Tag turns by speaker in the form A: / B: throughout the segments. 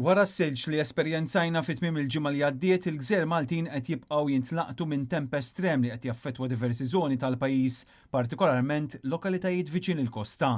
A: Wara s-silġ li esperjenzajna fi tmiem il-ġimgħa li għaddiet, il-gżejjer Maltin qed jibqgħu jintlaqtu minn temp estrem li qed jaffettwa diversi żoni tal-pajjiż, partikolarment lokalitajiet viċin il-kosta.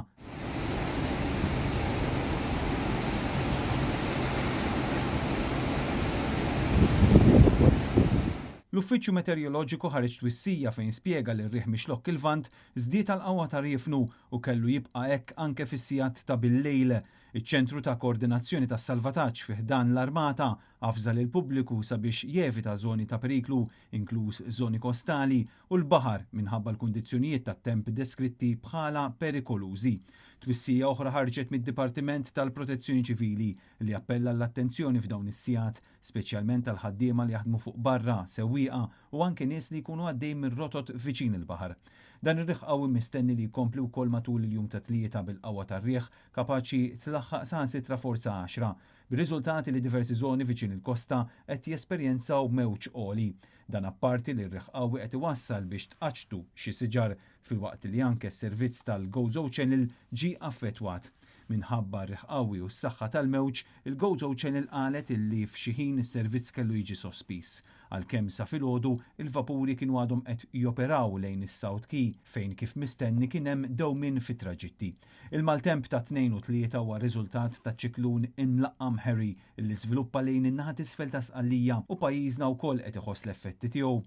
A: L-Uffiċċju Meteoroloġiku ħareġ twissija fejn spjega li r-riħ mix-Xlokk il-Lvant żdied għall-qawwa ta' riefnu u kellu jibqa' hekk anke fis-sigħat ta' bil-lejl. Iċ-Ċentru ta' Koordinazzjoni tas-Salvataġġ fi ħdan l-Armata avża lill-pubbliku sabiex jevita żoni ta' periklu, inkluż żoni kostali u l-baħar minħabba l-kundizzjonijiet tat-temp deskritti bħala perikolużi. Twissija oħra ħarġet mid-Dipartiment tal-Protezzjoni Ċivili li appella għall-attenzjoni f'dawn is-sigħat, speċjalment għall-ħaddiema li jaħdmu fuq barra, sewwieqa u anke nies li jkunu għaddejjin minn rotot viċin il-baħar. Dan ir-riħ qawwi mistenni li jkompli wkoll matul il-jum tat-Tlieta bil-qawwa tar-riħ kapaċi tlaħħaq saħansitra forza għaxra, bir-riżultat li diversi żoni viċin il-kosta qed jesperjenzaw mewġ għoli. Dan apparti li r-riħ qawwi qed iwassal biex tqaċċtu xi siġar filwaqt li anke s-servizz tal-Gozo Channel ġie affettwat. Minħabba r-riħ qawwi u s-saħħa tal-mewġ, il-Gozo Channel qalet illi f'xi ħin is-servizz kellu jiġi sospiż. Għalkemm sa filgħodu, il-vapuri kienu għadhom qed joperaw lejn is-South Quay fejn kif mistenni kien hemm dewmien fit-traġitti. Il-maltemp tat-Tnejn u t-Tlieta huwa riżultat taċ-ċiklun imlaqqam Harry li żviluppa lejn in-naħa t'isfel ta' Sqallija u pajjiżna wkoll qed iħoss l-effetti tiegħu.